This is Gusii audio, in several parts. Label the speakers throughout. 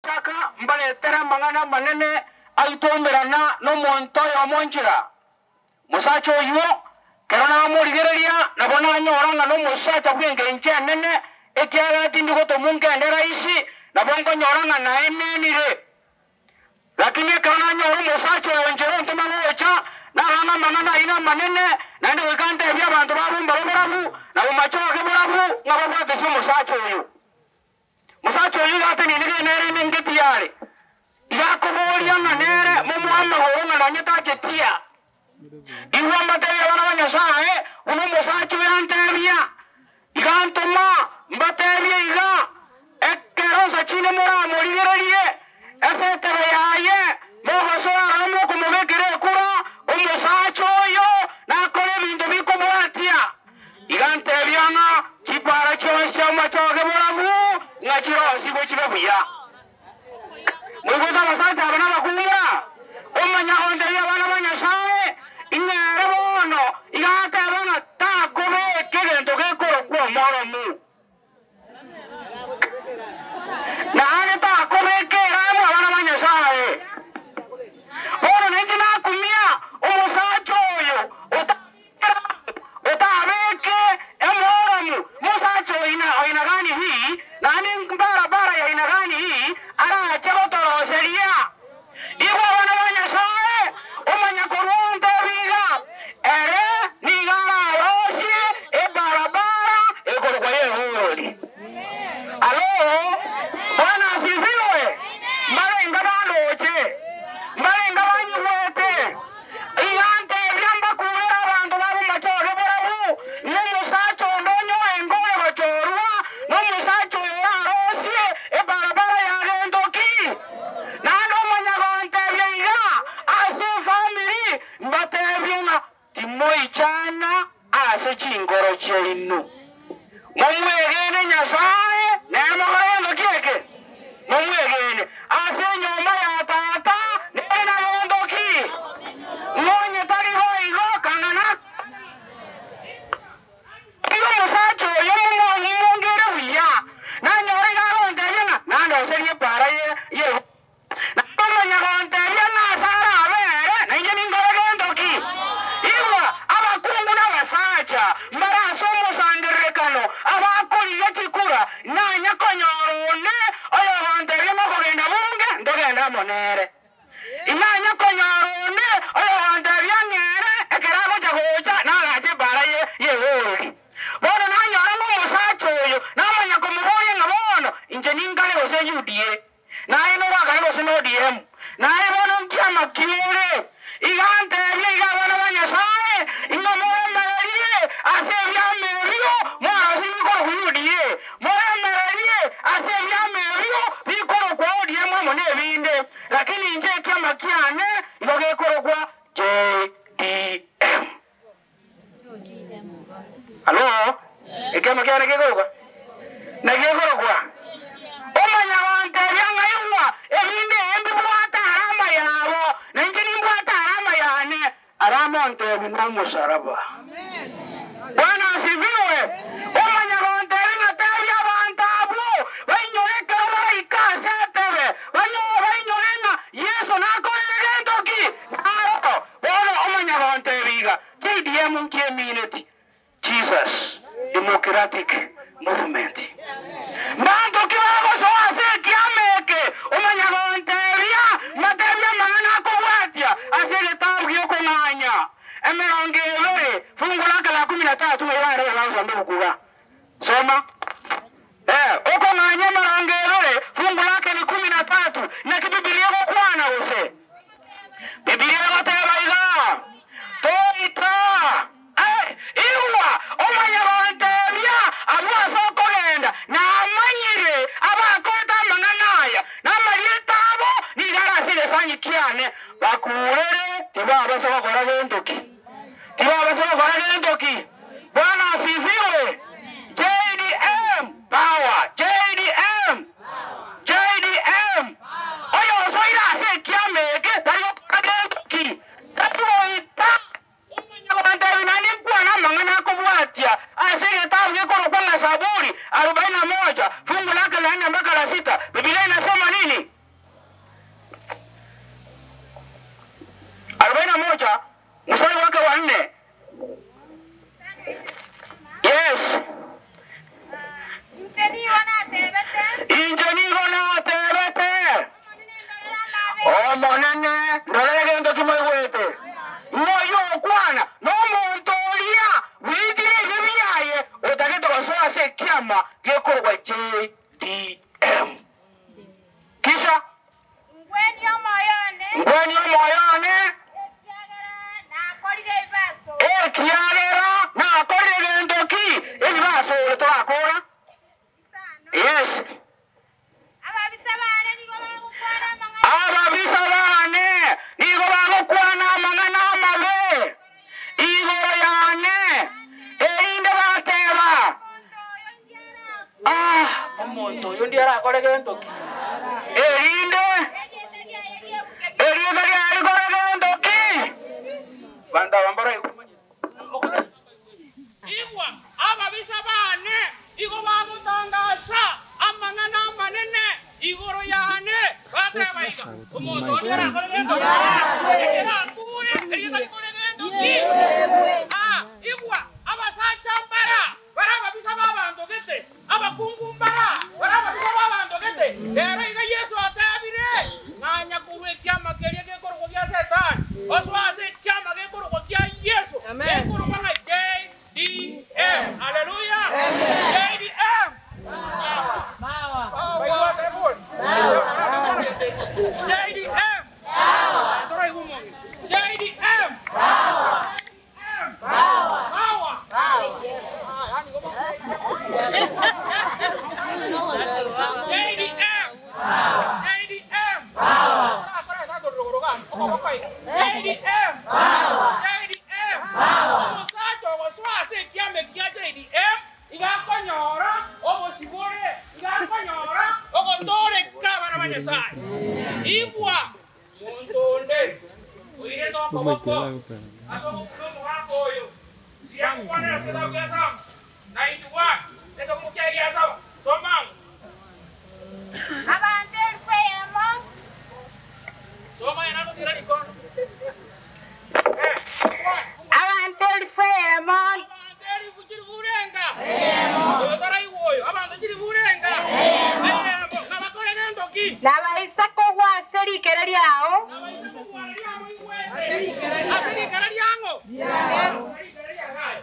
Speaker 1: Gochaka mbaretere amang'ana amanene aitoumerana nomonto oyomo nchera. Mosacha oyio, kero namorigereria, nabo nanyora ng'a nomosacha bw'engencho enene, ekiagera tindi gotomwa nkende rahisi, nabo nkonyora ng'a naenenire. Lakini ekero nanyora omosacha oyo nchera ontoma gocha, narora ng'a amang'ana ayio namanene, naende goika ntebie abanto babo mbabe borabu, na bomachoge borabu, ng'a babwatesie omosacha oyo. Mosacha oyio iga atenenire nere ime ngeti are, iga akoboria ng'a nere momoe amagoro ng'a nonye tachetia. Igwa mbatebie abana ba Nyasae, buna omosacha oyo antebia, iga antoma mbatebie iga, Ekero nsachine moramorigererie ase etebe yaye, mogosoa aroro mokomobekera ekura, omosacha oyo nakore ebinto bikobwatia. Iga ntebia ng'a chipara chionsi chi'amachoge borabu ng'a chirosigwe chibe buya. Moigwete abasacha aba nabakungu aa, omanya gontebia abana ba Nyasae, ing'ere bono iga ateba ng'a takobeka egento gekorokwa omoromu. Naende takobeka eramu abana ba Nyasae. Bono nainche nakumia omosacha oyo otabeke emoromu. Mosacha oina oina gani hii, naende barabara ya aina gani hii arache gotoroseria? Igwa abana ba Nyasae, omanya korwa ontebi iga, ere nigo ararosie ebarabara ekorokwa y'Ehoroni. Alo, Bwana asifiwe! Mbarenga bandoche? Mbarenga banyigwete? Iga ntebia mbakuure abanto babo machoge borabu, ng'a omosacha onde onyorenge oyo gochorwa, na omosacha oyo orarosie ebarabara ya gento ki? Naende omanya gontebia iga ase efamiri, mbatebie ng'a timoichana ase chinkoro chiaino. Momwegene Nyasae, nere mokore gento ki eke? Momwegene ase enyomba ya Tata, nere na gento ki? Nonye tari boigo, kang'ana. Tiga omosacha oyo momongere buya, nanyore iga agontebia ng'a nandoserie epaara ye Naende omanya gontebia ng'a ase arabe ere, nainche ninkore gento ki? Igwa, abakungu na abasacha mbare ase omosangererekano abakorigia chikura, nanya konyora onde oyogontebia ng'a okogenda bunge, ntogende amo nere. Inanya konyora onde oyogontebia ng'a ere ekero agocha gocha nagache ebaara ye y'eorori. Bono nanyora ng'a omosacha oyo namanya komoboria ng'a bono inche ninkare gose UDA. Naye norakare gose n'ODM, naye bono nkiama ki ore? Iga ntebie iga abana ba Nyasae, ing'a moremererie ase ebiama ebio mwarosirie bikorokwa UDA, moremererie ase ebiama ebio bikorokwa ODM amo nebinde, lakini inche ekiama kiane igo gekorokwa JDM. Alo, ekiama kiane gekorokwa? Naki gekorokwa? Omanya gontebia ng'a igwa, erinde eye mbibwate arama yabo, na inche nimbwate arama yane. Arama ontebi nomosaraba. Bwana asifiwe. Omanya gontebia ng'a tebia abanto abwo bainyore ekero baraike ase etebe, bainyore ng'a Yeso nakorire gento ki? Naro. Bono omanya gontebia iga, JDM nki emineti? Jesus Democratic Movement. Mbanto ki bagosoa ase ekiama eke? Omanya gontebia, mbatebie amang'ana akobwatia ase egetabu gi'okong'anya emerongo ebere, fungu lake la kumi na tatu ng'ai baria bare bagosoma ebuku iga. Soma. Eh, okong'anya emerongo ebere, fungu lake ni kumi na tatu. Naki Bibilia egokwana gose? Bibilia egoteba iga, Toita. Eh, igwa, omanye gontebia abwo ase okogenda, namanyire abakorete amang'ana aya, na amarieta abo nigo are ase egesanyi kiane. Bakurere, tibabasa gokora gento ki. Tibabasa gokora gento ki. Bwana asifiwe. JDM power, JDM, JDM. Oyosoire ase ekiama eke tari gokora gento ki. Tari goita. Omanya gontebia naende nkwane amang'ana akobwatia ase egetabu gekorokwa ng'a Zaburi arobaini na moja fungu lake la nne mpaka la sita. Bibilia inasema nini? Omonene, ndorere gento ki moigwete? Ng'a oyio ogokwana nomonto oria bw'eitire ebibe biaye, otagete gosoa ase ekiama gekorokwa JDM. Kisha.
Speaker 2: Ngwenie omoyo one.
Speaker 1: Ngwenie omoyo one.
Speaker 2: Ekiagera nakorire ebibe asore.
Speaker 1: Ekiagera nakorire gento ki? Ebibe asore torakora. Yes.
Speaker 2: Ababisa baane nigo bagokwana amang'ana.
Speaker 1: Ababisa baane nigo bagokwana amang'ana amabe igoro yane, erinde bateba, Ah, omonto oyo ndiarakore gento ki? Erinde erieta riaye rikore gento ki? Abanto aba mbaraigwe.
Speaker 3: Igwa, ababisa baane igo bagotangasa amang'ana amanene igoro yane, bateba iga, Omonto onde arakore gento ki? Ekero akure, erieta rikore gento ki? Aa, igwa, abasacha mbara bare ababisa b'abanto gete, abakungu mbara bare ababisa b'abanto gete. Rero iga Yeso atebire, Ng'anya korwa ekiama keria gekorokwa gia Setani, osoe ase ekiama gekorokwa kia Yeso, gekorokwa ng'a JDM. Haleluya! JDM! Baigwete bori? JDM! Toraigwa omong'ina. JDM! JDM! Power! JDM! JDM! JDM! JDM! Omosacha ogosoa ase ekiama eki gia JDM iga akonyora obosibore, iga akonyora ogotooreka abana ba Nyasae. Igwa, monto onde oirete okoboko ase ogokuna omogaka oyo, mbuya ngokwanera ase egetabu gia Psalms 91, ekebugu kiaye gia saba, soma ango.
Speaker 2: Abanto elifu eyemo.
Speaker 3: Soma aye nagotira rikondo.
Speaker 2: Abanto elifu eyemo.
Speaker 3: Abanto elifu chilifu renga? Oyo taraigwa oyo. Abanto chilifu renga? Eyemo. Ng'a bakore gento ki?
Speaker 2: Nabaisa kogwa ase rikere riao.
Speaker 3: Nabaisa kogwa riria moigwete. Ase rikere riang'o? Rikere riagaye.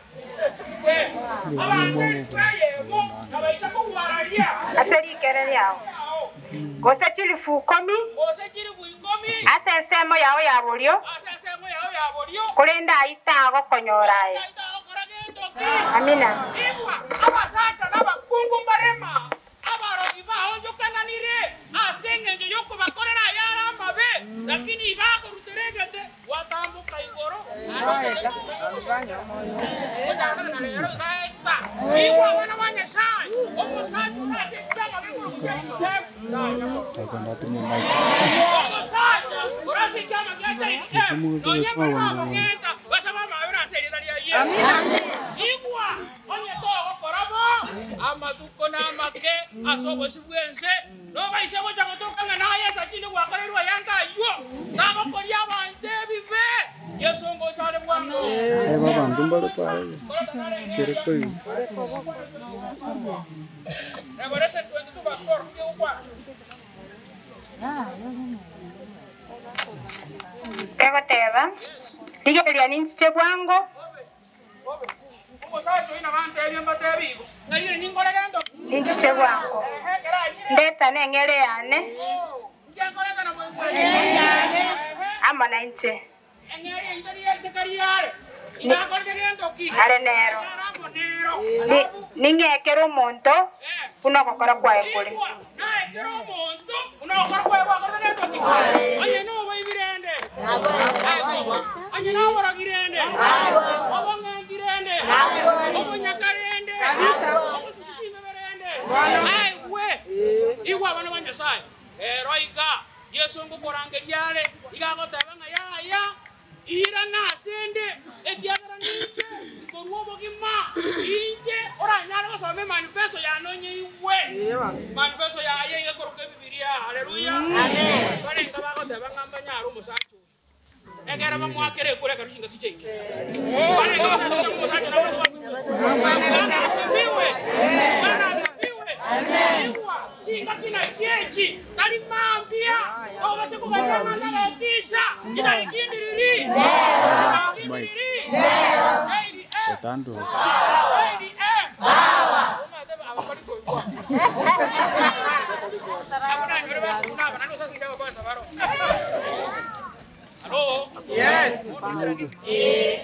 Speaker 3: Abanto elifu eyemo nabaisa kogwa raria.
Speaker 2: Ase rikere riao. Gose chilifu ikomi.
Speaker 3: Gose chilifu ikomi.
Speaker 2: Ase ensemo yao ya borio.
Speaker 3: Ase ensemo yao ya borio.
Speaker 2: Korende ayio tagokonyora aye.
Speaker 3: Ayio tagokora gento ki.
Speaker 2: Amina.
Speaker 3: Igwa, abasacha na abakungu mbarema, abarogi baonchokananire ase engencho y'okobakorera ayare amabe, lakini bakorutera egete gwatamboka igoro. Gochakera rero igaeta. Igwa abana ba Nyasae, omosacha orasete amabe igoro gochia Omosacha orasete amabe acha nonya bare bagogenta basabe amabera ase erieta ria Yeso. Igwa, onye togokora bo, amatuko namake ase obosio bw'ense, nobaise gocha gotoka ng'a naye ase chinde gwakorerwe ayanga ayio, nagokoria abanto ebibe, Yeso ngocha are bwango. Revelation 22 verse 4, kegokwana.
Speaker 2: Egoteba, Rigereria ninchiche bwango.
Speaker 3: Omosacha oyio nabantebie mbatebie igo, ng'a rigereria ninkore gento ki?
Speaker 2: Ninchiche bwango. Ndetane eng'ere yane amo nainche. Are nero. Ning'ekere omonto buna ogokora kwaye kore.
Speaker 3: Igwa abana ba Nyasae, ero iga Yeso ngokorangeria are, iga agoteba ng'a yaya, irana asende, ekiagera ninche nkorua obogima, inche oranyare gosoma emanifesto yane onyeigwe. Manifesto yaye iga ekoroka Ebibilia. Haleluya! Barenge bagoteba ng'a mbanyare omosacha oyo, ekero bamoakera ekura ekero chingaki chiaikire. Barenge bagoteba ng'a omosacha nabo Bwana asifiwe! Bwana asifiwe! Igwa, chingaki nachio echi, tari mambia, obase. Nimoganya ng'a ntagetisa, chitariki ndiriri? Chitariki ndiriri? ADF. ADF. Omanyete aba bari koigwa. Abwo nanyore basukuma aba, naende gose ase engencho y'ogokoesa baro. Halo?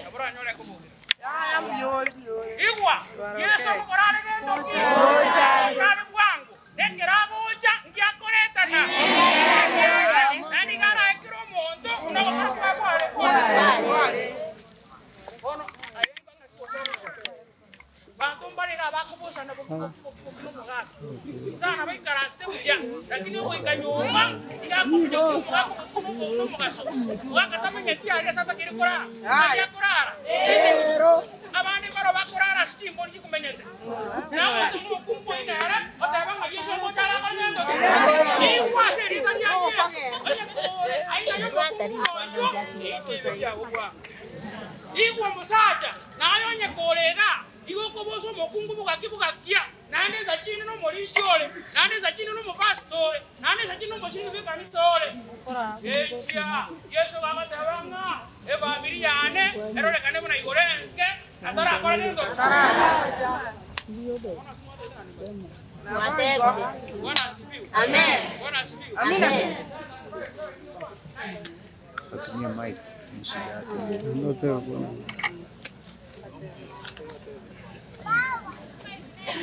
Speaker 3: Nabo oranyore ekobogera. Igwa, Yeso okokora are gento ki? Gocha are bwango. Ekero agocha, ngiakoretana. Naende iga arae kera omonto buna ogokora kwaye kware. Bono aye ng'a gose abagotu. Banto mbare iga abakobosana nomogaka. Sana baikaransete buya, lakini ogoika nyomba iga akominyokia omogaka obotuko nomogaso. Omogaka tamenyeti aria ase atakeri korara. Aria akorara chinguru. Abande mbaro bakorara ase chimbori chikomenyete. Na ase omokungu oino ere oteba ng'a Yeso ngocha are akore gento ki? Igwa ase erieta ria Yeso. Onye kore aina y'omokungu oyio, eite ebibe biago bwango. Igwa omosacha, naye onye kore iga, igo okobosa omokungu bogaki bogakia, naende esachini nomorisia ore, naende esachini nomopastor ore, naende esachini nomoshiriki bw'ekanisa ore. Ekia Yeso gagoteba ng'a efamiri yane erorekane buna igoro enke, atarakora gento ki? Bwana asifiwe. Bwana asifiwe.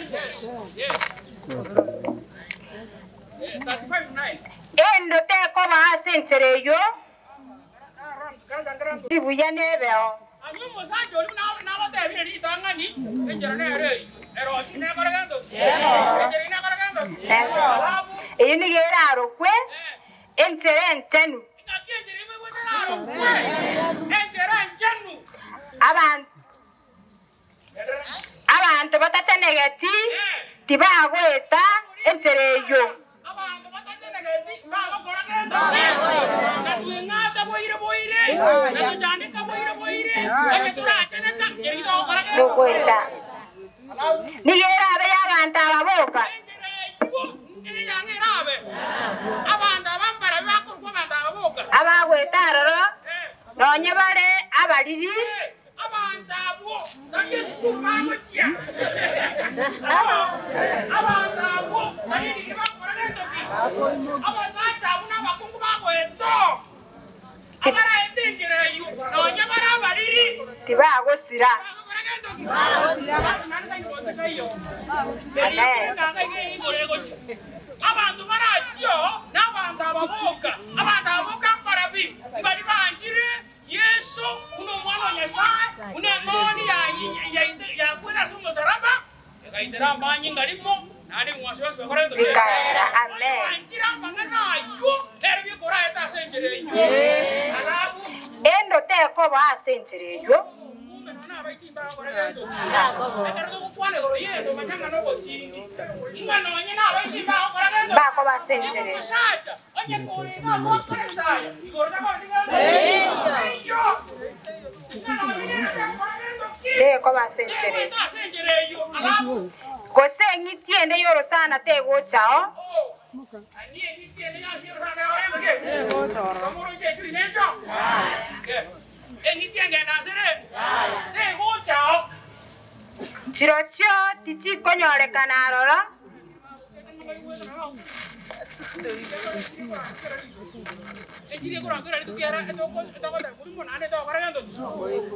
Speaker 3: Yes, yes. 35:9.
Speaker 2: Endo tekoba ase enchera eyio, ribuya nebeo.
Speaker 3: Anywe omosacha oria buna nabatebirie ritang'ani, enchera nere eyio, erosie nekore gento ki? Enchera eyio nekore gento ki? Alafu,
Speaker 2: Eyio nigo erarokwe enchera enchenu.
Speaker 3: Engaki enchera eyio moigwete erarokwe enchera enchenu.
Speaker 2: Abanto batachenegeti tibagoeta enchera eyio.
Speaker 3: Abanto batachenegeti mbagokora gento ki? Na tweng'ata boire boire, na tochandeka boire boire, onye toracheneka, nchera ki togokora gento?
Speaker 2: Togoeta. Nigo erabe y'abanto aba boka.
Speaker 3: Enchera eyio nere yang'e erabe. Abanto aba mbarabi bakorokwa abanto aba boka.
Speaker 2: Abagoeta aroro, nonya bare abariri.
Speaker 3: Abanto abwo tari esukuru bagochia. Abanto abwo tari eriri bagokora gento ki. Abasacha abwo na abakungu bagoeta oo, abaraete enchera eyio, nonya bare abariri.
Speaker 2: Tibagosira.
Speaker 3: Bagokora gento ki? Naende tari gotika iyo. Erio enganga iga igoro egochia. Abanto barachie oo, nabanto aba boka. Abanto aba boka mbarabi? Mbari banchire Yeso, buna Omwana o Nyasae, buna eng'ondi yakwete ase omosaraba, egaitera amanyinga rimo, naende ebing'wanso bionsi biakoretwe
Speaker 2: Bikaera. Amen.
Speaker 3: Oyoanchire amang'ana ayio, nere bweka oraete ase enchera eyio. Alafu.
Speaker 2: Endo tekoba ase enchera eyio.
Speaker 3: Kumbe nonya nabaiti mbagokora gento ki. Ekero togokwana igoro y'endo, manya ng'a nobotindi. Ing'a nonye nabaiti mbagokora gento ki.
Speaker 2: Mbakoba ase enchera eyio.
Speaker 3: Omosacha Onye korenge agokora Isaya, igoro takora gento teiyo. Ng'a nonye nere takora gento ki.
Speaker 2: Tekoba ase enchera
Speaker 3: Tegoeta ase enchera eyio. Alafu.
Speaker 2: Gose eng'iti ende y'orosana tegochao.
Speaker 3: Oh, ani eng'iti ende yonsi y'orosana tekora gento ki? Tomoroche echuri nencho? Eng'iti engenda ase reri? Tegochao.
Speaker 2: Chirochio tichikonyorekana aroro.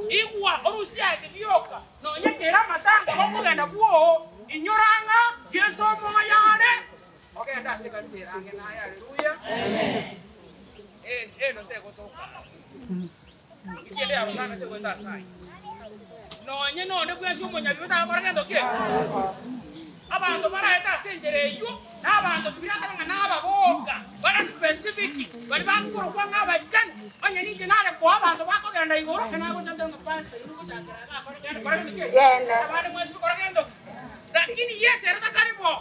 Speaker 3: Igwa orusiake rioka, nonya kera amatanga gokogenda bwoo, inyora ng'a Yeso omoyo are, ogende ase ekanisa ere ang'e naye. Haleluya! Endo tegotoka. Ekiagera yarosana tegoeta ase ayio. Nonye nonde bwensi omonyabibe tagokora gento ki? Abanto baraete ase enchera eyio, na abanto tibirateba ng'a nababoka, bare specific, baria bakorokwa ng'a abachenu. Onye ninche nare koa abanto bakogenda igoro, ekero nagocha ntebe ng'a pastor, inwe gochakera iga akore genda kora gento ki?
Speaker 2: Genda.
Speaker 3: Abande mwensi bikora gento ki? Lakini Yeso ere takari bo,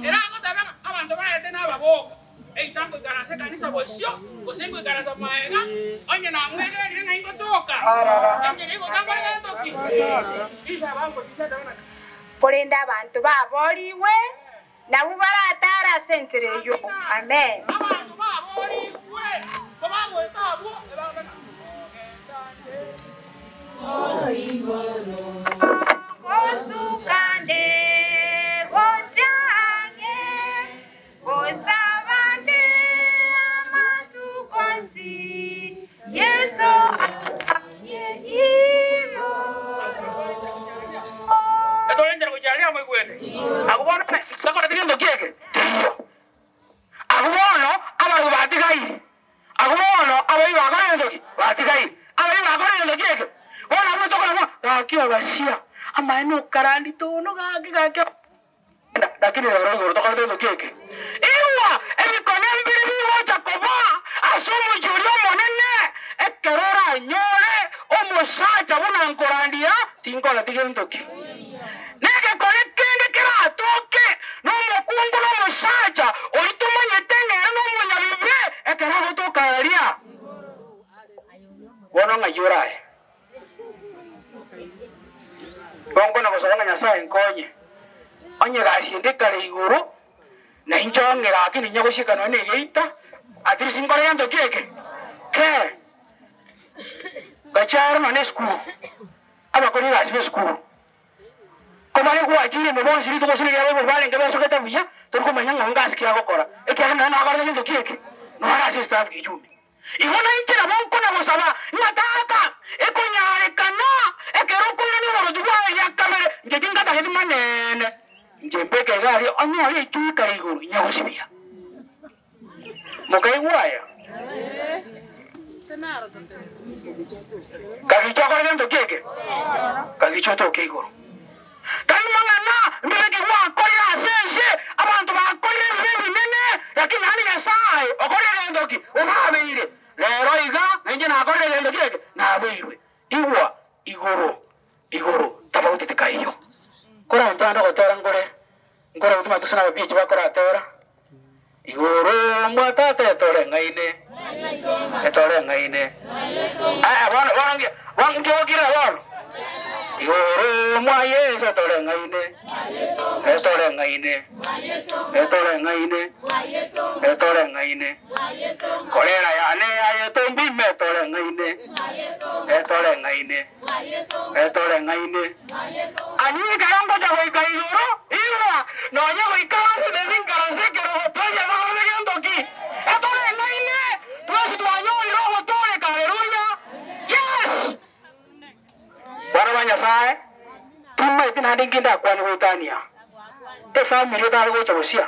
Speaker 3: ere agoteba ng'a abanto baraete nababoka. Eita ngoikaransa ekanisa bosio, gose ngoikaransa magega, onye namwegerire ng'ai ngotoka, enchera egoka nkore gento ki?
Speaker 2: Korende abanto baboorigwe, nabwo baratare ase enchera eyio. Amen.
Speaker 3: Abanto baboorigwe.
Speaker 2: Gosukande gochange gosabande amatuko onsi Yeso anye igoro.
Speaker 1: Etorenjera gochia aria moigwete. Abwo bono bakorete gento ki eke? Teiyo. Abwo bono abarwa batigaire. Abwo bono abayi bakore gento ki? Batigaire. Abayi bakore gento ki eke? Bono abwo tokora bo gaki obasia amaene okarandi tono gaki gaki lakini rero igoro tokorete gento ki eke? Igwa ebikone mbire bigocha koba ase omochie oria omonene ekero oranyore omosacha buna nkorandia tinkoreti gento ki. Negekone kende keratoke nomokungu na omosacha oria tomanyete ng'a ere nomonyabibe ekero agotoka aria. Bono ng'ai oraye? Gonkwana gosaba ng'a Nyasae nkonye, onye egasi ende ekare igoro, na inche ong'e gaki ninya goshika nonya na egeita, at least nkore gento ki eke? Kere. Gachia aro nonya na esukuru, abakori egasi ba esukuru, kobare gwachire ime bonsi rituko gose riria abaibori barenge besogete buya, tori komanya ng'a ngasi ki agokora, ekiagera nere nakorete gento ki eke? Nore ase estaff ijumbe. Igo nainche nabo nkona gosaba ng'a Tata, ekonyarekana ekero okoirania oboroti bwaye eria kabere, inche tingatageti manene, inche mbeke iga aria onyore echui kare igoro inyagosibia. Mokaigwa aya? Kagicha okore gento ki eke? Kagicha otoke igoro. Tari mang'ana mbibe ki gwakorire ase ense, abanto bakorire ebibe ebinene, lakini naende Nyasae okorire gento ki? Obabeire. Rero iga nainche nakorire gento ki eke? Nabeirwe. Igwa igoro, igoro tofauti tikaiyo. Koranchande ogotera nkore, nkore gotuma gose nababichi bakoratera, Igoro mwa Tata etoreng'aine, etoreng'aine. Aya bono bono nki bono nkiogokire bono? Igoro mwa Yeso etoreng'aine, etoreng'aine, etoreng'aine, etoreng'aine. Korera yane aye tombime etoreng'aine, etoreng'aine, etoreng'aine. Ani ekero ngocha goika igoro, igwa, nonya goika ase ense nkaranse ekerogo, twensi atokorete gento ki? Etoreng'aine, twensi twanyorire ogotooreka. Haleluya! Yes! Bana ba Nyasae, timaeti naende inki ndakwane goetania efamiri etare gocha gosia,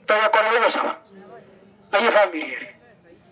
Speaker 1: toyekorere ogosaba. Ng'ai efamiri ere?